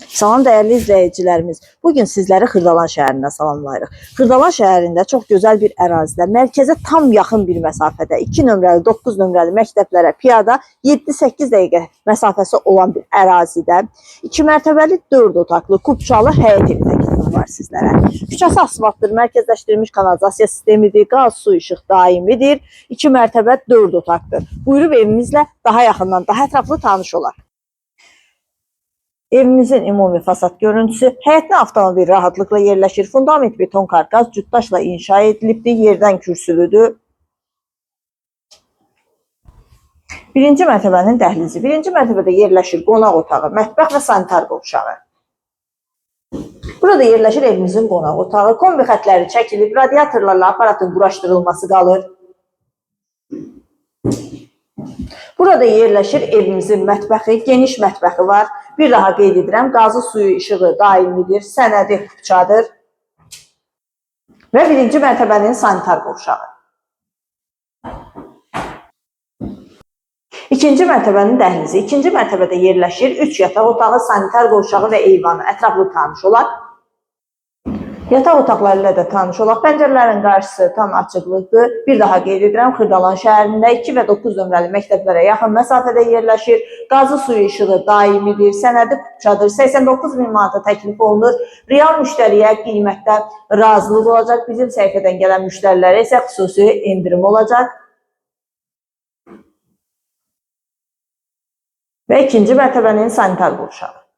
Salam dəyərli izləyicilərimiz. Bu gün sizləri Xırdalan şəhərindən salamlayırıq. Xırdalan şəhərində çox gözəl bir ərazidə, mərkəzə tam yaxın bir məsafədə 2 nömrəli, 9 nömrəli məktəblərə piyada 7-8 dəqiqə məsafəsi olan bir ərazidə 2 mərtəbəli 4 otaqlı kupçalı həyət evi təklifim var sizlərə. Küçəsi asfaltdır, mərkəzləşdirilmiş kanalizasiya sistemidir, qaz, su, işıq daimidir. 2 mərtəbə 4 otaqdır. Buyurub evimizlə daha yaxından, daha ətraflı tanış olaq. Evimizin ümumi fasad görüntüsü, həyətinə avtomobil rahatlıqla yerləşir. Fundament beton karkas cütdaşla inşa edilibdir, yerdən kürsülüdür. Birinci mərtəbənin dəhlizi. Birinci mərtəbədə yerləşir qonaq otağı, mətbəx və sanitar qovşağı. Burada yerləşir evimizin qonaq otağı. Kombi xətləri çəkilib, radiatorlarla aparatın quraşdırılması qalır. Burada yerləşir evimizin mətbəxi, geniş mətbəxi var. Bir daha qeyd edirəm, qazı, suyu, işığı daimidir, sənədi kupçadır. Və birinci mərtəbənin sanitar qovşağı. İkinci mərtəbənin dəhlizi. İkinci mərtəbədə yerləşir 3 yataq otağı, sanitar qovşağı və eyvanı. Ətraflı tanış olaq. Yataq otaqları ilə də tanış olaq. Pəncərələrin qarşısı tam açıqlıqdır. Bir daha qeyd edirəm, Xırdalan şəhərində 2 və 9 nömrəli məktəblərə yaxın məsafədə yerləşir. Qazı, suyu, işığı daimidir, sənədi kupçadır. 89 min manata təklif olunur. Real müştəriyə qiymətdə razılıq olacaq. Bizim səhifədən gələn müştərilərə isə xüsusi endirim olacaq. Və ikinci mərtəbənin sanitar qovşağı.